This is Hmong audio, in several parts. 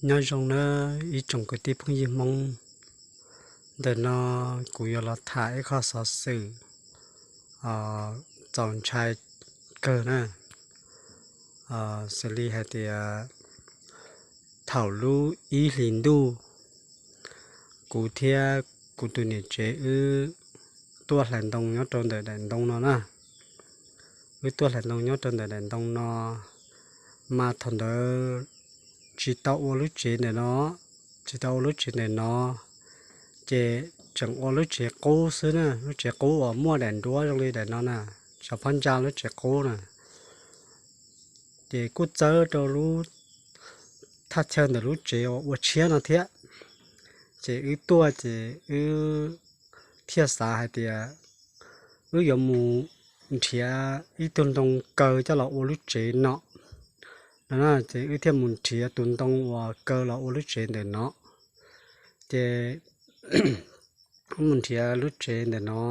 Nyob zoo nawb ib tsoom kwv tij phooj ywg Hmoob. Ntawm no kuv yuav los tham ib qho xov xwm txaus ntshai kawg na. Xws li hais tias thaum lub ib hlis ntuj, kuv thiab kuv tus niam tsev wb tuaj hlais ntoo nyob rau ntawm daim ntoo no na. Wb tuaj hlais ntoo nyob rau ntawm daim ntoo no, mas thaum ntawd tsis tau ua lub tsev ntawm no, tsis tau ua lub tsev ntawm no, ces tseem ua lub tsev qub xwb na, lub tsev qub uas muaj daim nruab zoo li daim no na, sav phab ntsa lub tsev qub na. Ces kuj txawb rau lub thaj chaw ntawm lub tsev uas ua tshiab no thiab. Ces wb tuaj ces wb thiaj xav hais tias wb yuav mus nrhiav ib tug ntoo kaw coj los ua lub tsev no. No ces wb thiaj mus nrhiav tus ntoo uas kaw los ua lub tsev ntawm no. Ces wb mus nrhiav lub tsev ntawm no,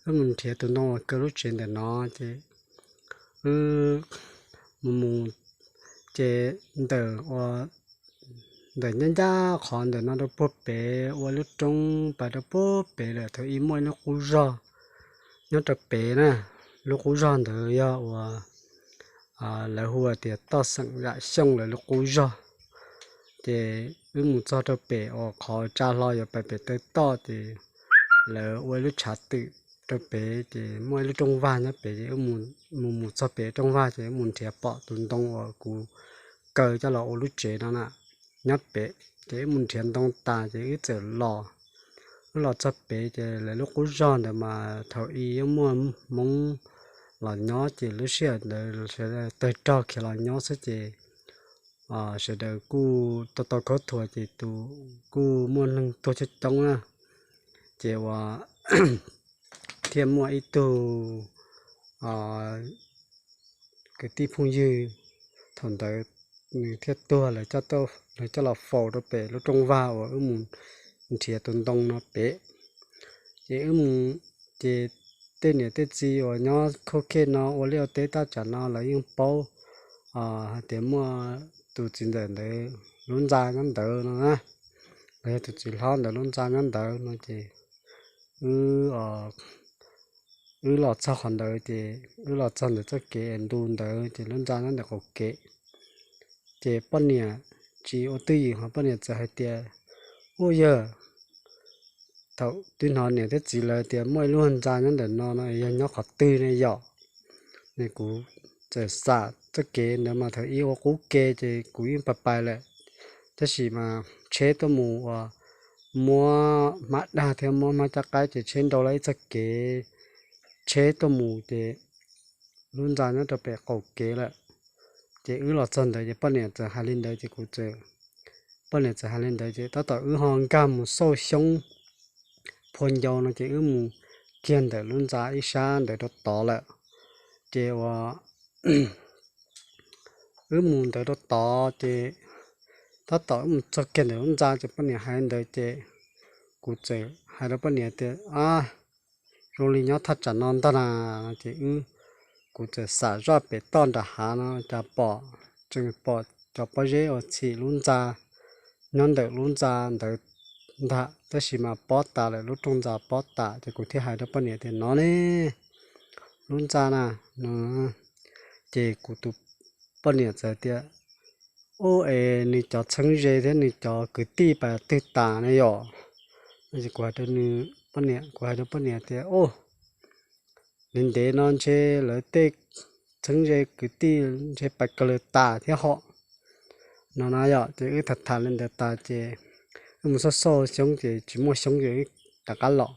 wb mus nrhiav tus ntoo uas kaw lub tsev ntawm no, ces wb mus mus, ces ntawm ua ntawm ncaj ncaj qhov ntawm no rau puag pem ua lub roob pas rau puag pem lawm thaum ib muaj ib lub qub zog nyob rau pem na. Lub qub zog ntawd yog uas lawv hu tias toj xeem Yam Xyooj lawv lub qub zog. Ces wb mus txog rau pem uas qhov tsa hlo yuav pais pem taw toj ces lawv ua ib lub tshav twm rau pem ces muaj ib lub rooj vag nyob pem ces wb mus mus txog pem rooj vag ces wb mus nrhiav pom tus ntoo uas kuv kaw coj los ua lub tsev no na nyob pem. Ces wb mus nrhiav ntoo tas ces wb txawm los, wb los txog pem ces lawv lub qub zog ntawd mas thaum ub yeej muaj Hmoob los nyob ces lub sij hawm ntawd sawv daws tawg rog khiav los nyob xwb ces sawv daws kuj tau tau khaub thuas ces tus kuj muaj neeg tuag coob coob na. Ces uas thiaj muaj ib tug kwv tij phooj ywg thaum ntawd nws thiaj tuag, lawv coj los faus rau pem lub rooj vag uas wb mus nrhiav tus ntoo no pem. Ces wb mus, ces tej niam tej txiv uas nyob khub khej no ua liaj ua teb thaj tsam no lawv yeej paub hais tias muaj tus txiv ntxawm ntawd lub ntxa nyob ntawd no na, los yog tus txiv hlob ntawd lub ntxa nyob ntawd no ces wb wb los txog qhov ntawd ces wb los txog ntawm txoj kev es ntu ntawd ces lub ntxa nyob ntawm qaum kev. Ces poj niam tsis ua twj ywm ho poj niam txawm hais tias, Ub yawg, thaum twb hnov niam thiab txiv lawv tias muaj ib lub ntxa nyob ntawm no no yog nyob qhov twg ne yom? Ne kuv txawm xam txoj kev ntawd mas thaum ub ua qub ke ces kuv yeej pais pais lawm, tab sis mas tsheb tuaj mus uas muab hmab dag thiab muab hmab caj qaib ces tsheb nrau lawm ib txoj kev, tsheb tuaj mus ces lub ntxa nyob rau pem qaum kev lawm. Ces wb los txog ntawd ces poj niam txawm hais li ntawd ces kuv txawm, poj niam txawm hais li ntawd ces tab tom wb ho nkag mus xauj xyoob phua ncau no ces wb mus kiag ntawm lub ntxa ib sab ntawd rau tod lawm. Ces uas wb mus ntawd rau tod ces tab tom wb mus txog kiag ntawm lub ntxa ces poj niam hais li ntawd ces kuv txawm hais rau poj niam tias, A, zoo li nyob thaj tsam no ntag na. Ces wb, kuv txawm xam zoj pem toj nram hav no cas pom, tseem pom cov pob zeb uas txhim lub ntxa nyob ntawm lub ntxa ntawd ntag, tab sis mas pob tas lawm, lub rooj ntxa pob tas ces kuv thiaj hais rau poj niam tias, No ne, lub ntxa na, no. Ces kuv tus poj niam txawm tias, Ub, es nws cov txheeb ze thiab nws cov kwv tij pas twg tas ne yom? Kuv hais rau nws poj niam, kuv hais rau poj niam tias, Ub, ntev ntev no ntshe lawv tej txheeb ze kwv tij ntshe pas kawg lawv tas thiab hom, no na yom. Ces wb tham tham li ntawd tas ces wb mus xauj xauj xyoob ces tsis muaj xyoob ces wb rov qab los.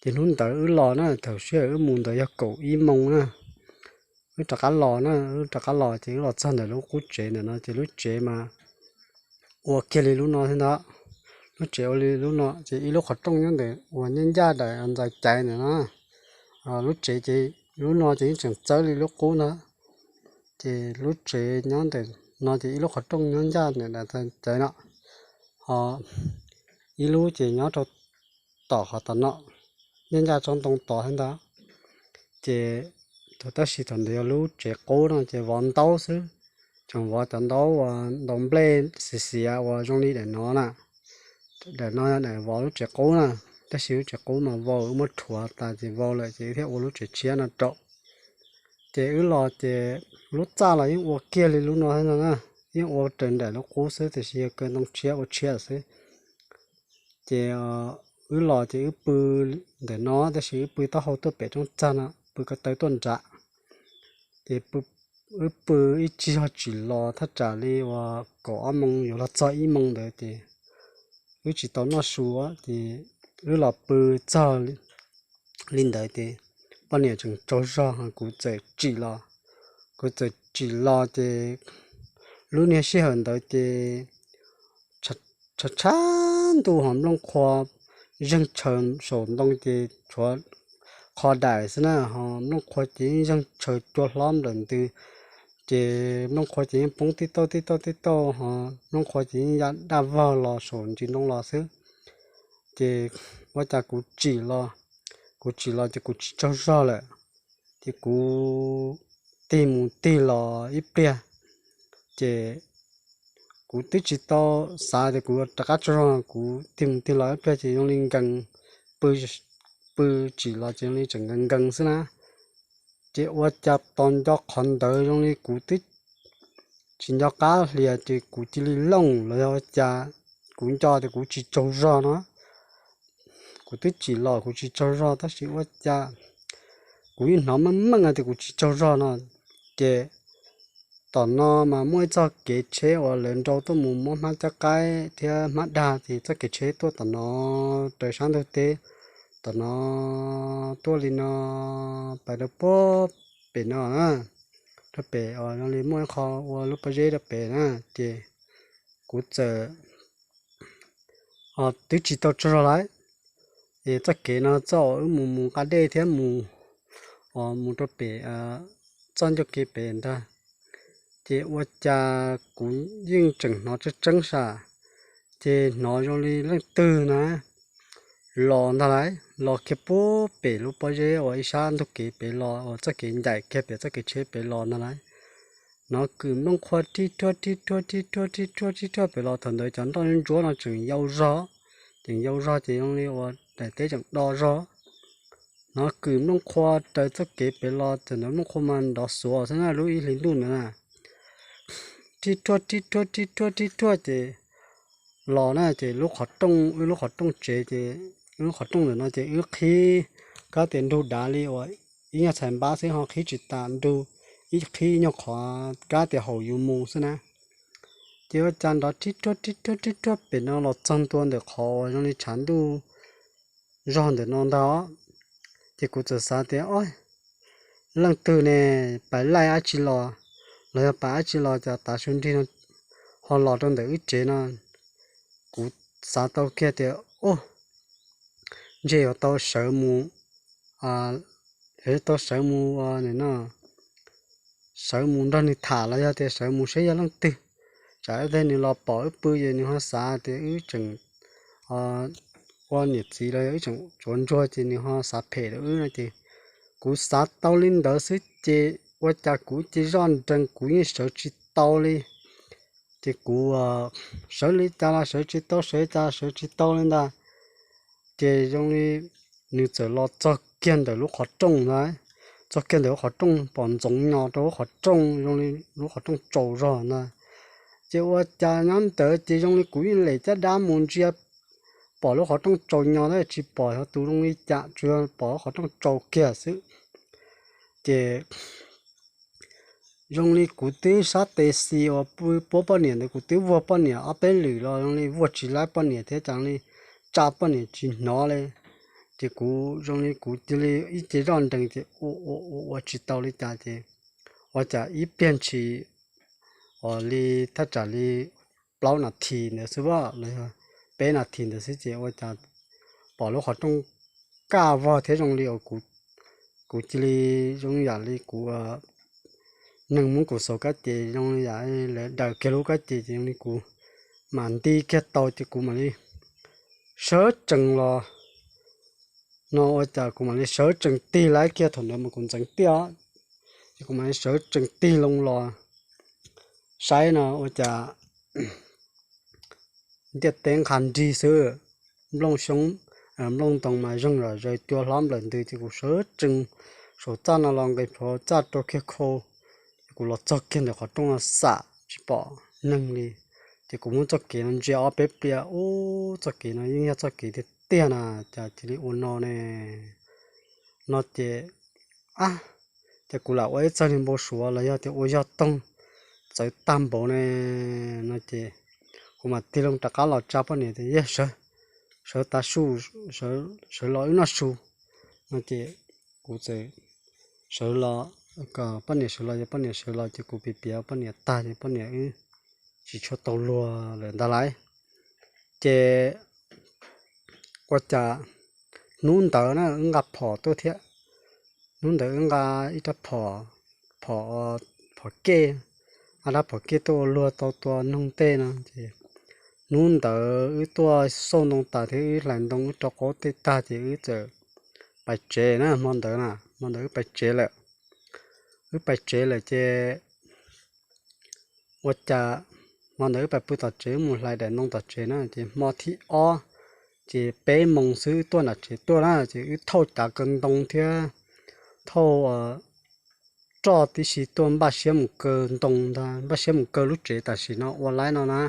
Ces hnub ntawd wb los na, thaum sij hawm wb mus ntawd yog kaum ib moos na, wb rov qab los na, wb rov qab los ces wb los txog ntawm lub qub tsev ntawm no ces lub tsev mas ua kiag li lub no thiab ntag. Lub tsev ua li lub no ces ib lub qhov rooj nyob ntawm uas nyob ncaj daim ntxais caiv ntawm no. Lub tsev ces lub no ces yeej tseem txawb li lub qub ntag. Ces lub tsev nyob ntawm no ces ib lub qhov rooj nyob ncaj ntawm daim ntxais caiv no, ho ib lub ces nyob rau tom qhov tom no, nyob ncaj tsob ntoo tod thiab ntag. Ces thaum, tab sis thaum ntawd yog lub tsev qub no ces vov ntaub xwb, tseem vov cov ntaub uas ntaus nplej xiav xiav uas zoo li daim no na. Daim no yog daim vov lub tsev qub na, tab sis lub tsev qub mas vau, wb muab rhuav tas ces vau lawm ces wb thiaj ua lub tsev tshiab no rau. Ces wb los ces lub txaj los yeej ua kiag li lub no thiab no na, yeej ua raws nraim lub qub xwb tiam sis yog kaw ntoo tshiab ua tshiab xwb. Ces wb los ces wb pw ntawm no tab sis wb pw taub hau tuaj pem roob txag no, pw ko taw tuaj nram. Ces wb pw ib tsig zog tsim los thaj tsam li uas kaum ob moo yuav los txog ib moo ntawd ces wb tsis tau noj su ces wb los pw txog li ntawd ces poj niam tseem tsaug zog, kuv txawm tsim los. Kuv txawm tsim los ces lub niag sij hawm ntawd ces tshav tshav ntuj ho nplooj qhuav zeeg tshaws saum ntoo ces tshuav qho daim xwb na, ho nplooj qhuav ces yeej zeeg tshaws cua hlob nplawm ntws. Ces nplooj qhuav ces yeej poob tib tauj tib tauj tib tauj, ho nplooj qhuav ces yeej ya daj vog los saum ntsis ntoo los xwb. Ces ua cas kuv tsim los, kuv tsim los ces kuv tsis tsaug zog lawm. Ces kuv tig mus tig los ib pliag, ces kuv twb tsis tau xav tias kuv rov qab tsaug zog, kuv tig mus tig los ib pliag ces zoo li nkees, pw, pw tsim los ces zoo li tseem nkees nkees xwb na. Ces ua cas tos nco qhov ntawd zoo li kuv twb tsis nco qab hlias ces kuv cia li looj los yog ua cas, kuv nco tias kuv tsis tsaug zog no. Kuv twb tsim los kuv tsis tsaug zog tab sis ua cas kuv yeej hnov meej meej tias kuv tsis tsaug zog no. Ces tom no mas muaj ib txoj kev tsheb uas lawv nrau tuaj mus muab hmab cab qaib thiab hmab dag ces txoj kev tsheb tuaj tom no raws sab ntug teb, tom no tuaj li no pais rau puag pem no na, rau pem uas zoo li muaj ib qho ua lub pob zeb rau pem na. Ces kuv txawm twb tsis tau tsaug zog lawm. Es txoj kev no txoj uas wb mus mus nqa dej thiab mus, mus rau pem txoj ncauj kev pem ntag. Ces ua cas kuv yeej tseem hnov tseeb tseeb sam, ces hnov zoo li leej twg na los ntag lauj, los kiag puag pem lub pob zeb uas ib sab ntug kev pem los uas txoj kev ncaim kiag pem txoj kev tsheb pem los ntag lauj. Hnov kws nplooj qhuav rib ruaj rib ruaj rib ruaj rib ruaj rib ruaj pem los, thaum ntawd cov nroj ntsuab no tseem yau zog, tseem yau zog ces zoo li uas daim teb tseem do zog. Hnov kws nplooj qhuav raws txoj kev pem los, thaum ntawd nplooj qhuav mas nrov xuav xwb na lub ib hlis ntuj ntawd na. Rib ruaj rib ruaj rib ruaj rib ruaj ces los na, ces lub qhov rooj, wb lub qhov rooj tsev ces, wb lub qhov rooj ntawm no ces wb qhib kab tias nrug dav li uas ib nyuag txhais npab xwb ho qhib tsis tas, nrug ib qhib nyuag qhov kab tias haum yus mus xwb na. Ces ua cas nrov rib ruaj rib ruaj rib ruaj pem no los txog ntua ntawm qhov uas zoo li tshav ntuj zog ntawm no ntag. Ces kuv txawm xav tias, o, leej twg ne, pais laij dab tsi los, los yog pais dab tsi los cas tav su nrig no ho los rau ntawm wb tsev no. Kuv xav tau kiag tias, o, ntshe yuav tau sawv mus, yuav tau sawv mus no, sawv mus nrog nws tham los yog tias sawv mus saib yog leej twg, tsam ib pliag nws los pom wb pw ces nws ho xav tias wb tseem ua niam txiv los yog wb tseem tsuav ntsuag ces nws ho xav phem rau wb no ces kuv xav tau li ntawd xwb ces ua cas kuv ces zoj nrees kuv yeej sawv tsis tau li. Ces kuv sawv li cas los sawv tsis tau, sawv li cas los sawv tsis tau li ntag. Ces zoo li nws txawm los txog kiag ntawm lub qhov rooj ntag, txog kiag ntawm lub qhov rooj pom ntxoov nyo rau lub qhov rooj zoo li lub qhov rooj tsaus zog ntag. Ces ua cas nyob ntawd ces zoo li kuv yeej lem caj dab mus ntsia pom lub qhov rooj tsaus nyo tab sis tsis pom yog tus zoo li cas, tsuas yog pom lub qhov rooj tsaus kiag xwb. Ces zoo li kuv twb sab tes xis uas puab poj niam ntawd kuv twb vuag poj niam ob peb lwm los zoo li vuag tsis laib poj niam thiab cas li tsa poj niam tsis hnov li. Ces kuv zoo li kuv cia li ib ce zoj nrees ces ua ua ua tsis tau li cas ces ua cas ib pliag ntshis uas li thaj tsam li plaub nas this ntawd xwb los yog peb nas this ntawd xwb ces ua cas pom lub qhov rooj kaj vog thiab zoo li uas kuv cia li zoo yam li kuv neeg muab kuv xauv kab ces zoo li yam li lawv daws kiag lub kab ces ces zoo li kuv mam nti kiag tau ces kuv mam li sawv tsees los no ua cas kuv mam li sawv tsees tig laib kiag thaum ntawd mas kuv ntxeev tiaj ces kuv mam li sawv tsees tig loo los paib no ua cas ntiaj teb nqha nrig xwb, nplooj xyoob, nplooj ntoo mas zeeg zom zaws cua hlob nplawm ntws ces kuv sawv tsees saum txaj no los nqis plhuav txaj rau kiag khau, ces kuv los txog kiag ntawm qhov rooj no xam tsis pom neeg li. Ces kuv muab txoj kev no ntsia ob peb pliag, ub, txoj kev no yeej yog txoj kev tiag tiag na, cas cia li ua no ne, no ces, ab, ces kuv lam ua ib txog li npau suav los yog tias ua yog toog txawv tag npaum ne, no ces kuv mam tig loo rov qab los tsa poj niam tias, Yog, sawv, sawv tav su, sawv los wb noj su, no ces kuv txawm sawv los, kom poj niam sawv los, yog poj niam sawv los ces kuv piav piav poj niam tag ces poj niam wb tsis tshua tau luag lawm ntag lauj. Ces ua cas hnub ntawd na wb nqa phom tuaj thiab, hnub ntawd wb nqa ib rab phom, phom, phom kej, ob rab phom kej tuaj ua luag tau tua noog tej no ces hnub ntawd wb tuaj xauj ntoo tas thiab wb hlais ntoo wb rau qaub tej tag ces wb txawm pais tsev na, hmo ntawd na, hmo ntawd wb pais tsev lawm. Wb pais tsev lawm ces ua cas hmo ntawd wb pais pw tom tsev mus hlais daim ntoo tom tsev na ces hmo thib ob ces peb moos xwb wb tuaj nram tsev tuaj na ces wb thauj cav kaw ntoo thiab thauj roj tib si tuaj npaj siab mus kaw ntoo ntag, npaj siab mus kaw lub tsev tam sim no ua laib no na.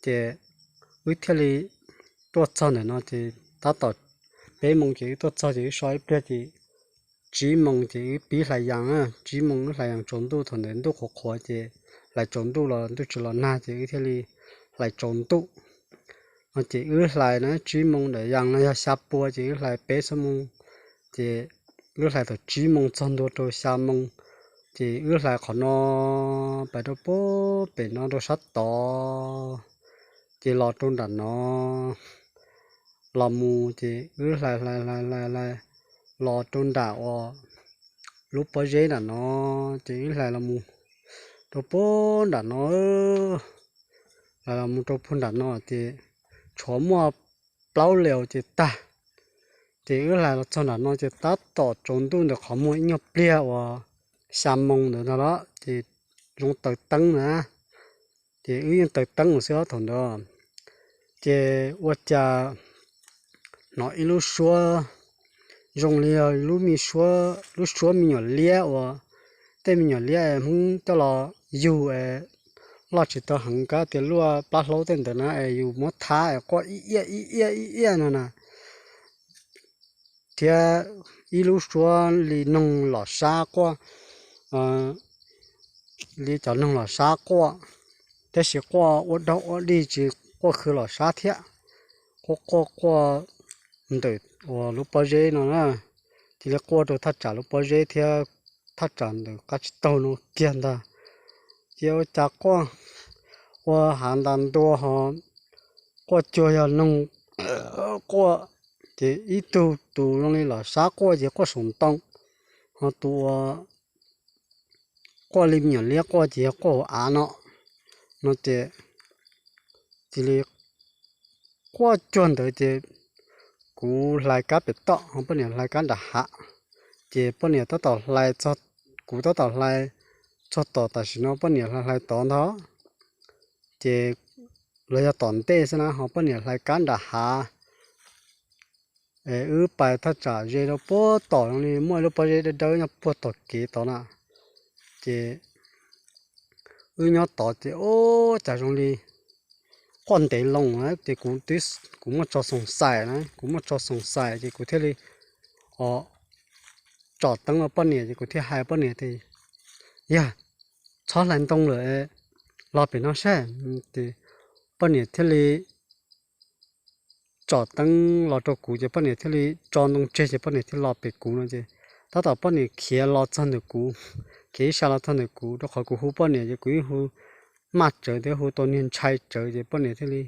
Ces wb thiaj li tuaj txog ntawm no ces tab tom peb moos ces wb tuaj txog ces wb so ib pliag ces tsib moos ces wb pib hlais yas, tsib moos wb hlais yas tsaus ntuj, thaum ntawd ntuj qhuav qhuav ces hlais tsaus ntuj los ntuj tsis los nag ces wb thiaj li hlais tsaus ntuj. No ces wb hlais na tsib moos, daim yas no yog xya pua ces wb hlais peb xuab moos, ces wb hlais thaum tsib moos txog ntua rau xya moos, ces wb hlais qhov no pais rau pem no rau sab tod, ces los rau nram no los mus ces wb hlais hlais hlais hlais hlais los rau nram uas lub pob zeb nram no, ces wb hlais los mus rau puag nram no, hlais los mus rau puag nram no ces tshuav muaj plaub leus ces tag. Ces wb hlais los txog nram no ces tab tom tsaus ntuj ntawm qhov muag ib nyuag pliag uas xya moos ntawd ntag los ces zoo taws teeb na, ces wb yeej taws teeb mus xwb thaum ntawd. Ces ua cas hnov ib lub suab zoo li lub me suab, lub suab me nyuam liab uas tej me nyuam liab Hmoob coj los yug es loj tsis tau heev, kab tias luaj plab hlaub tej ntawd na es yus muab thab es quaj ib iab ib iab ib iab no na, thiab ib lub suab li noog los sab quaj, li cov noog los sab quaj, tab sis quaj ua daug ua dig tsis quaj khw los sab thiab, quaj quaj quaj ntawm uas lub pob zeb no na, cia li quaj rau thaj tsam lub pob zeb thiab thaj tsam ntawm qab tsib taug no kiag ntag. Ces ua cas quaj ua hav ntas ntua ho quaj cuag yog noog quaj, ces ib tug tus zoo li los sab quaj ces quaj saum ntoo, ho tus uas quaj li me nyuam liab quaj ces yog quaj hauv av no, no ces cia li quaj cuag ntawd ces kuv hlais kab pem toj ho poj niam hlais kab nram hav, ces poj niam tab tom hlais, kuv tab tom hlais txog tom tam sim no poj niam hlais hlais tod ntag, ces los yog tom ntej xwb na ho poj niam hlais kab nram hav. Es wb pais thaj tsam ze rau puag tom zoo li muaj ib lub pob zeb dawb dawb nyob puag tom kev tod na, ces wb nyob tod ces ua cas zoo li quaj ntev loo na ces kuv, kuv muaj tso xoom xais na, kuv muaj tso xoom xais ces kuv thiaj li tsom teeb rau poj niam ces kuv thiaj hais poj niam tias, Yog txhob hlais ntoo lawm, los pem no saib. Ces poj niam thiaj li tsom teeb los rau kuv ces poj niam thiaj li tso ntoo tseg ces poj niam thiaj los pem kuv no ces tab tom poj niam khiav los txog ntawm kuv, khiav ib sab los txog ntawm kuv rau qhov kuv hu poj niam ces kuv yeej hu maj tsawv thiab hu tau niag ntshai tsawv ces poj niam thiaj li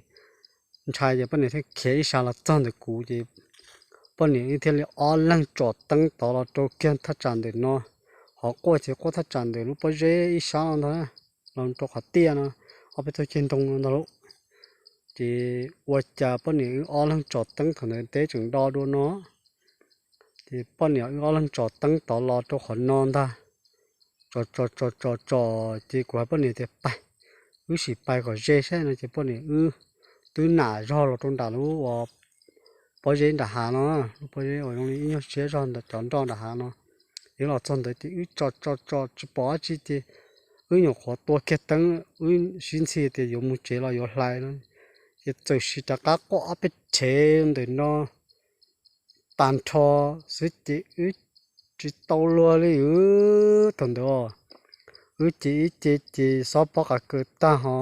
ntshai ces poj niam thiaj khiav ib sab los txog ntawm kuv ces poj niam thiaj li ob leeg tsom teeb tod los rau kiag thaj tsam ntawm no, ho quaj ces quaj thaj tsam ntawm lub pob zeb ib sab no ntag, los rau qhov tiaj no, ob peb tug ceg ntoo no ntag lauj. Ces ua cas poj niam wb ob leeg tsom teeb thaum ntawd teb tseem do dua no, ces poj niam wb ob leeg tsom teeb tod los rau qhov no ntag, tsom tsom tsom tsom tsom ces kuv hais poj niam tias, Pais, wb sim pais kom ze saib no ces poj niam wb twb nam zog los rau nram lub uas pob zeb nram hav no, lub pob zeb uas zoo li ib nyuag siab zog cov nroj nram hav no. Wb los txog ntawd ces wb tso tso tso tsis pom dab tsi ces wb nyuam qhuav tua kiag teeb, wb sib ntxhi tias yuav mus tsev los yuav hlais no, ces txawm sim rov qab quaj ob peb rhev ntawm no tag nrho xwb ces wb tsis tau luag li. Wb thaum ntawd wb ces ib ce ces xob pob qa kaws tag ho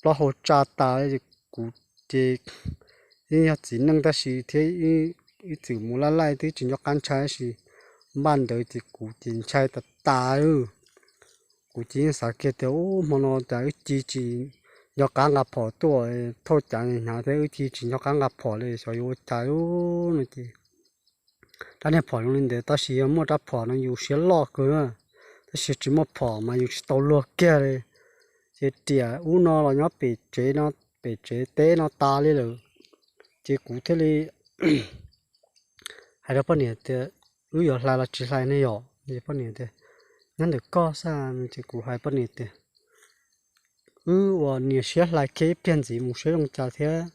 plaub hau tsa tas. Kuv ces yeej yog txiv neej tab sis thiab ib txwm mus laj laij twb tsis nco qab ntshai tab sis npaj ntawd ces kuv ces ntshai tas tas. Kuv ces yeej xav kiag tias ub hmo no cas wb ci tsis nco qab nqa phom tuaj, thauj cav hnyav thiab wb ci tsis nco qab nqa phom li xyov yuav ua cas ub no ces rab niag phom zoo li ntawd tab sis yog muaj rab phom no yus siab loj kawg, tab sis tsis muaj phom mas yus tsis tau luag kiag li. Ces riam ub no los nyob pem tsev no, pem tsev teb no tas li lawm. Ces kuv thiaj li hais rau poj niam tias wb yuav hlais los tsis hlais ne yom? Poj niam tias nyob ntawm koj xwb no ces kuv hais poj niam tias wb ua niam siab hlais kiag ib pliag ntxiv mus saib zoo cas thiab,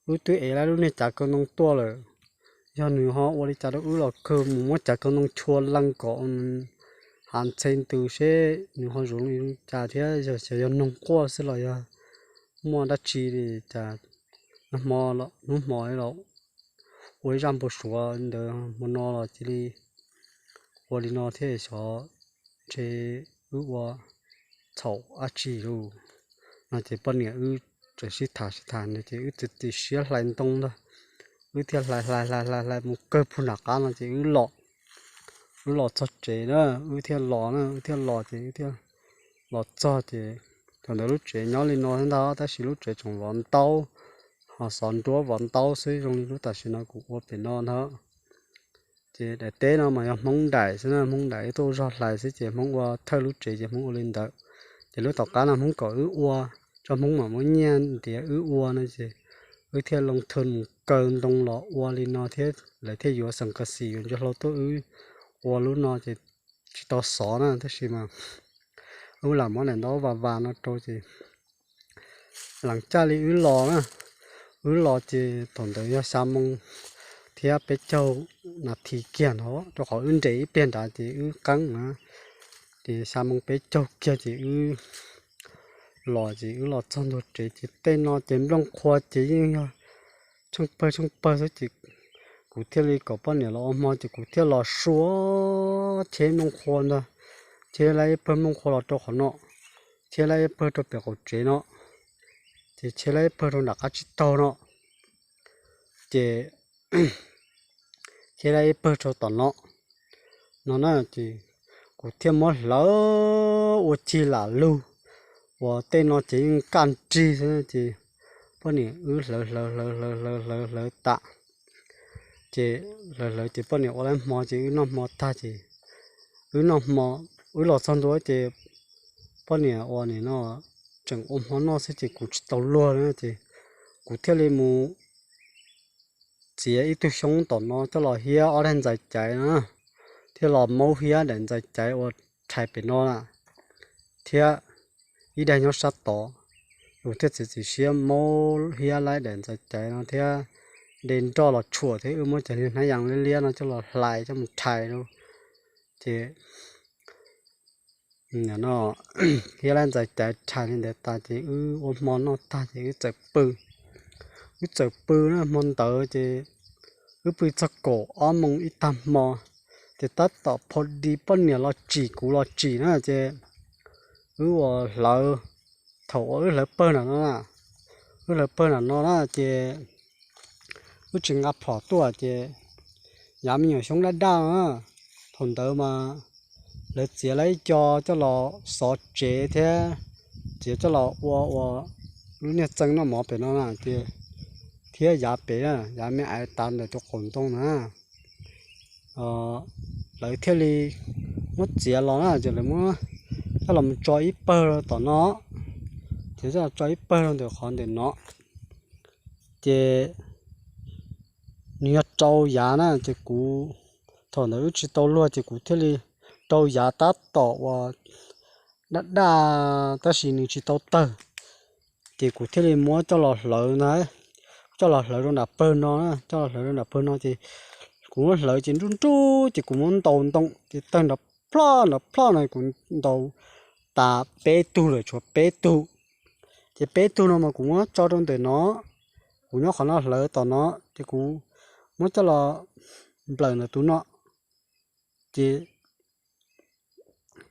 wb twb ev lawm lub niag cav kaw ntoo tuaj lawm. Yog nws ho ua li cas rau wb los kawg mus muab cav kaw ntoo chua lees kom hav ntxhe ntws seb nws ho zoo li cas thiab yog xyov yog noog quaj xwb los yog muaj dab tsi li cas. Nag hmo, hnub hmo los ua ib zaj npau suav ntawd hmo no los cia li ua li no thiab xyov ntshe wb ua txhaum dab tsi lauj no ces poj niam wb txawm sib tham sib tham no ces wb txiav txim siab hlais ntoo ntag. Wb thiaj hlais hlais hlais hlais hlais mus kawg puag nram qab no ces wb los, wb los txog tsev na, wb thiaj los na, wb thiaj los ces wb thiaj los txog ces thaum ntawd lub tsev nyob li no ntag tab sis lub tsev tseem vov ntaub, ho xov nruab vov ntaub xwb zoo li lub tam sim no kuv ua pem no ntag. Ces daim teb no mas yog Hmoob daim xwb na, Hmoob daim wb tuaj zog hlais xwb ces Hmoob ua thawj lub tsev ces Hmoob ua li ntawd. Ces lub tom qab no Hmoob kom wb ua, tso Hmoob mam muab nyiaj ntiav wb ua no ces wb thiaj loo thw mus kaw ntoo los ua li no thiab lawv thiaj yuav xeem ka xim yuav ntsia hlau tuaj wb ua lub no ces tsis tau xov na tab sis mas wb lam muab daim ntaub vas vas no rau ces lees caj li wb los na, wb los ces thaum ntawd yog xya moo thiab peb caug nas this kiag ntawd rau qhov wb nres ib pliag nrad ces wb qeeb na, ces xya moo peb caug kiag ces wb los ces wb los txog ntua tsev ces tej no ces nplooj qhuav ces yeej yog tsheej pawg tsheej pawg xwb ces kuv thiaj li kom poj niam los ua hmo ces kuv thiaj los sua cheb nplooj qhuav ntag, cheb lab ib pawg nplooj qhuav los rau qhov no, cheb lab ib pawg rau pem qaum tsev no, ces cheb lab ib pawg rau nram qab tsib taug no, ces cheb lab ib pawg rau tom no no na ces kuv thiaj muab hlawv ua cig lam lug uas tej no ces yeej kaj nrig xwb ces poj niam wb hlawv hlawv hlawv hlawv hlawv hlawv hlawv tas ces hlawv hlawv ces poj niam ua lawv hmo ces wb noj hmo tag ces wb noj hmo, wb los txog ntua ces poj niam ua nim no tseem ua hmo noj xwb ces kuv tsis tau luag li ces kuv thiaj li mus txiav ib tug xyoob tom no coj los hiab ob daig ntxais caiv no, thiaj los maub hiab daim ntxais caiv uas rhais pem no na, thiab ib daig nyob sab tod. Kuv thiaj txiav txim siab maub hiab laib daim ntxais caiv no thiab de nroj los tshuam thiab wb muab cov niag hnab yas liab liab no coj los hlais coj mus rhais lauj. Ces no hiab laib ntxais caiv rhais li ntawd tas ces wb ua hmo noj tag ces wb txawm pw. Wb txawm pw na hmo ntawd ces wb pw txog kaum ob moo ib tag hmo, ces tab tom pho di poj niam los tsim kuv los tsim na ces wb ua hlawv, thaum uas wb hlawv pawg nram no na, wb hlawv pawg nram no na ces wb tsis nqa phom tuaj ces yav me nyuam xyoob daj daj na, thaum ntawd mas lawv txiav lawv ib co coj los xov tsev thiab txiav coj los ua ua lub niag txeeg noj mov pem no na ces thiab yav pem na yav me aiv tav ntawm tus qaum ntoo na lawv thiaj li muab txiav los na ces lawv muab coj los tso ib pawg rau tom no, txiav coj los tso ib pawg rau ntawm qhov ntawm no ces nws yog rau yav na ces kuv thaum ntawd wb tsis tau luag ces kuv thiaj li rau yav tab tom uas daj daj tab sis nws tsis tau tawg. Ces kuv thiaj li muab coj los hlawv na, coj los hlawv rau nram pawg no, coj los hlawv rau nram pawg no ces kuv muab hlawv ces nruj nruj ces kuv muab ntaus ntoo ces tawg nrov ploj nrov ploj no kuv ntaus tas peb tug lawm tshuav peb tug. Ces peb tug no mas kuv muab tso rau ntawm no, kuv nyob qhov no hlawv tom no ces kuv muab coj los nplawm ntawm tus no, ces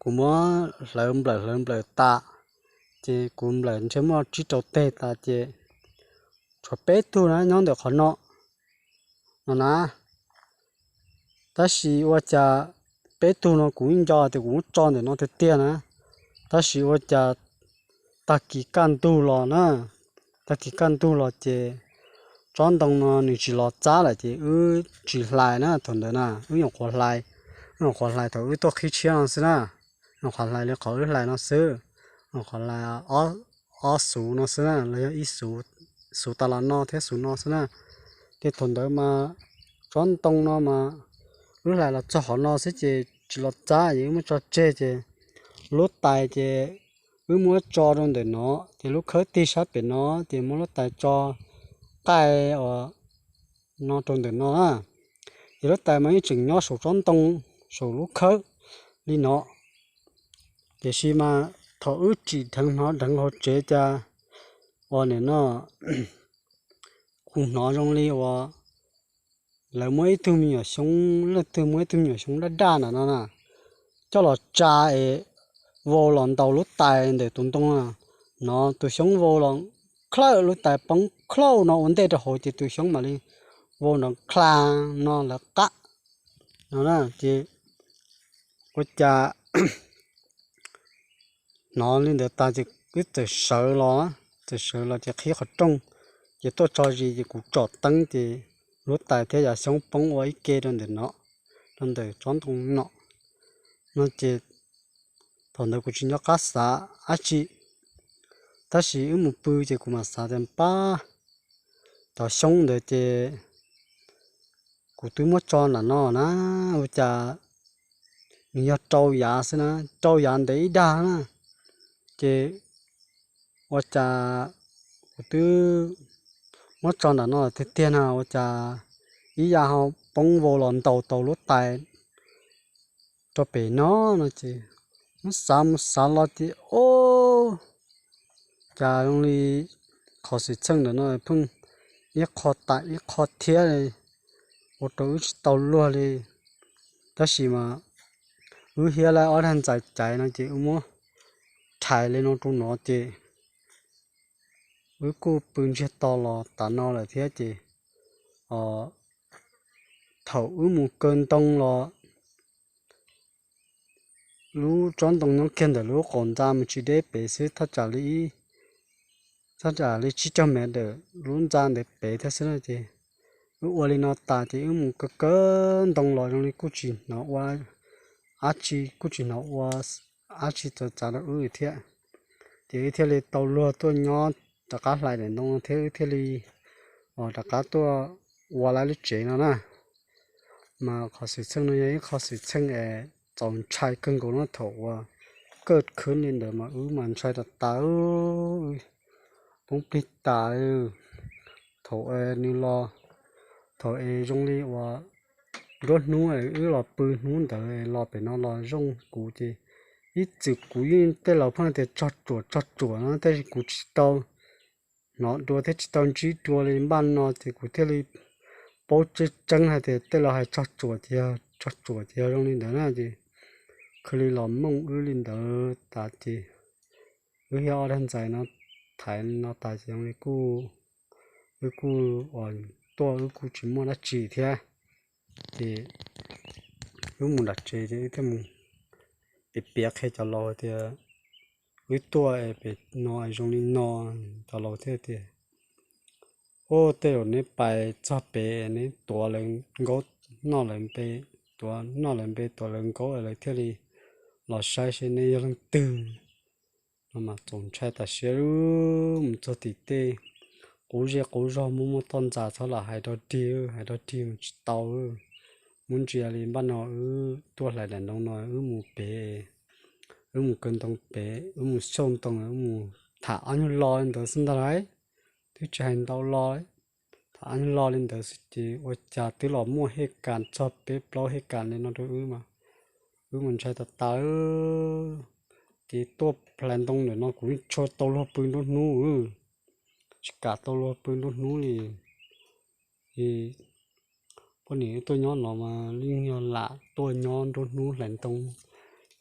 kuv muab hlawv nplawm hlawv nplawm tas, ces kuv nplawm ntshe muaj tsib rau teg tas ces tshuav peb tug na nyob ntawm qhov no, no na. Tab sis ua cas peb tug no kuv nco tias kuv muab tso ntawm no tiag tiag na, tab sis ua cas tag kis kaj ntug los na, tag kis kaj ntug los ces tsob ntoo no nws tsis los txab lawm ces wb tsis hlais na thaum ntawd na, wb nyuam qhuav hlais, wb nyuam qhuav hlais thaum wb tuaj qhib tshiab no xwb na, nyuam qhuav hlais li qhov wb hlais no xwb, nyuam qhuav hlais ob xuv no xwb na los yog ib xuv, xuv tas los no thiab xuv no xwb na. Ces thaum ntawd mas tsob ntoo no mas wb hlais los txog qhov no xwb ces tsis los txab ces wb muab tso tseg ces lub tais ces wb muab tso rau ntawm no ces lub khawb tig sab pem no ces muab lub tais tso qaij uas no rau ntawm no na. Ces lub tais mas yeej tseem nyob saum tsob ntoo, saum lub khawb li no. Tiam sis mas thaum wb tsim dheev hnov dheev hauv tsev cas uas nim no kuv hnov zoo li uas lawv muab ib tug me nyuam xyoob, leej twg muab ib tug me nyuam xyoob daj daj ntawm no na coj los tsa es vau los ntaus lub tais ntawm tus ntoo no, tus xyoob vau los klawj lub tais poob klauj no ua ntej rau hauv ces tus xyoob mam li vau nrov kla no lawv qab no na. Ces ua cas hnov li ntawd tas ces wb txawm sawv los, txawm sawv los ces qhib qhov rooj, ces tuaj tso zis ces kuv tsom teeb ces lub tais thiab yav xyoob poob ua ib ke rau ntawm no, rau ntawm tsob ntoo no. No ces thaum ntawd kuv tsis nco qab xav dab tsi, tab sis wb mus pw ces kuv mam xav tias pab cov xyoob ntawd ces kuv twb muab tso nram no na, ua cas nws yog rau yav xwb na, rau yav ntev ib dag na. Ces ua cas kuv twb muab tso nram no tiag tiag na, ua cas ib yam ho poob vau los ntaus tau lub tais rau pem no no ces mus xav mus xav los ces o, cas zoo li qhov xwm txheej ntawm no pheej ib qho tam ib qho thiab li, ua rau wb tsis tau luag li. Tab sis mas wb hiab lawv ob dag ntxais caiv no ces wb muab rhais li no rau no ces wb kuj pw ntsiag to los tas no lawm thiab ces thaum wb mus kaw ntoo los lub tsob ntoo nyob kiag ntawm lub qaum ntxa mus tsis deb pem xwb, thaj tsam li ib, thaj tsam li tsib caug mev ntawm lub ntxa ntawd pem thiab xwb na ces wb ua li no tas ces wb mus kaw kaw ntoo los zoo li kuj tsis hnov ua dab tsi, kuj tsis hnov ua dab tsi txawv txav rau wb thiab. Ces wb thiaj li tau luag tuaj nyob rov qab hlais daim ntoo no thiab wb thiaj li rov qab tuaj ua lawv lub tsev no na. Mas qhov xwm txheej no yog ib qho xwm txheej es txaus ntshai kawg nkaus no, thaum uas kaj khwb li ntawd mas wb mas ntshai tas tas, poob plig tas. Thaum nws los, thaum es zoo li uas nruab hnub wb los pw hnub ntawd los pem no los zoo kuv ces ib txwm kuv yeej tej laus pheej tias tsog tsuam tsog tsuam no tab sis kuv tsis tau hnov dua thiab tsis tau ntsib dua li. Npaj no ces kuv thiaj li paub tseeb tseeb hais tias tej laus hais tsog tsuam ces yog tsog tsuam ces yog zoo li ntawd na ces khwv li los mooj wb li ntawd tas ces wb yog ob dag ntxais no thaiv no tas ces zoo li kuj, wb kuj tuaj wb kuj tsis muaj dab tsi thiab. Ces wb mus nram tsev ces wb thiaj mus piav piav qhia cov laus tias wb tuaj es pem no zoo li no. Cov laus thiaj tias, ub, tej zaum neb pais txog pem neb tuav lawv nkaub noj lawv npe, tuav noj lawv npe tuav lawv nkaub es lawv thiaj li los saib seb neb yog leej twg no mas txaus ntshai tas siab. Mus txog tim tej qub zej qub zog muaj muaj toj ntxas txhob lam hais dog dig, hais dog dig mus tsis tau. Muab ntsia li npaj no wb tuaj hlais daim ntoo no wb mus pem, wb mus kaw ntoo pem, wb mus xauj ntoo, wb mus tham ob nyuag lo li ntawd xwb ntag lauj. Twb tsis hais ntau lo, tham ob nyuag lo li ntawd xwb ces ua cas twb los muaj hej kas txog peb plaub hej kas li no rau wb mas wb mas ntshai tas tas. Ces tuaj hlais ntoo ntawm no kuv yeej tshua tau luag pw nruab hnub, tsis kam tau luag pw nruab hnub li. Poj niam wb tuaj nyob no mas yeej yog lam tuaj nyob nruab hnub hlais ntoo.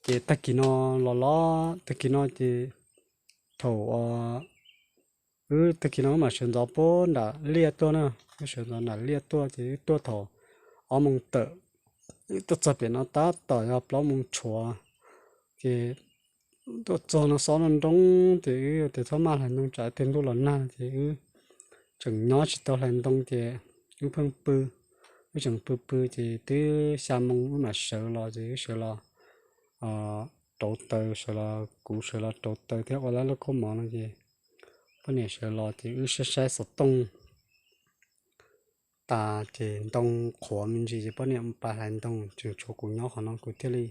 Ces tag kis no los los tag kis no ces thaum wb tag kis no wb mam sawv ntxov puag nram liaj tuaj na, wb sawv ntxov nram liaj tuaj ces wb tuaj thaum ob moos tawm, wb tuaj txog pem no tab tom yog plaub moos tshuav. Ces tuaj txog no xob nroo nroo ces wb tias txhob maj hlais ntoo tsam tias ntuj los nag ces wb tseem nyob tsis tau hlais ntoo ces wb pheej pw, wb tseem pw pw ces twb xya moos wb mam sawv los ces wb sawv los rauv taws, sawv los kuv sawv los rauv taws thiab ua lab lub khaub mov no ces poj niam sawv los ces wb saib saib xov tooj tas ces ntoo qhuav me ntsis ces poj niam mus pas hlais ntoo tseem tshuav kuv nyob qhov no kuv thiaj li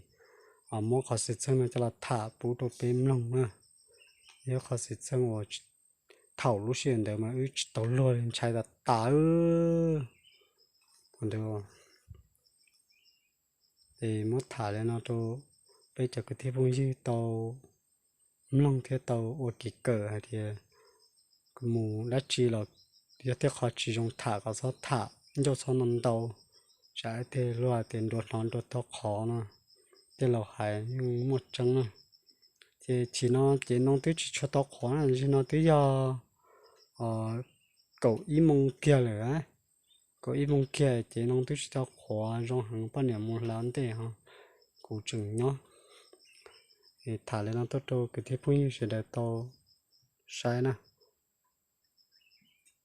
muab qhov xwm txheej no coj los tham pub rau peb mloog na. Yog qhov xwm txheej uas thaum lub sij hawm ntawd mas wb tsis tau luag li ntshai tas tas ntawd. Es muab tham li no rau peb cov kwv tij phooj ywg tau mloog thiab tau ua kev kawm hais tias mus dab tsi los yog tej qhov tsis zoo tham kom txhob tham ncauj txhob no ntau, tsam tej luag hais tias nruas hnov nruas tau qhov no, tej laus hais yeej muaj tseeb na. Ces chim no ces ntoo twb tsis tshua tau qhuav na, zaum no twb yog kaum ib moos kiag lawm. Kaum ib moos kiag ces ntoo twb tsis tau qhuav zoo heev, poj niam mus hlais ntej ho kuv tseem nyob. Tham li no tuaj rau kwv tij phooj ywg sawv daws tau saib na.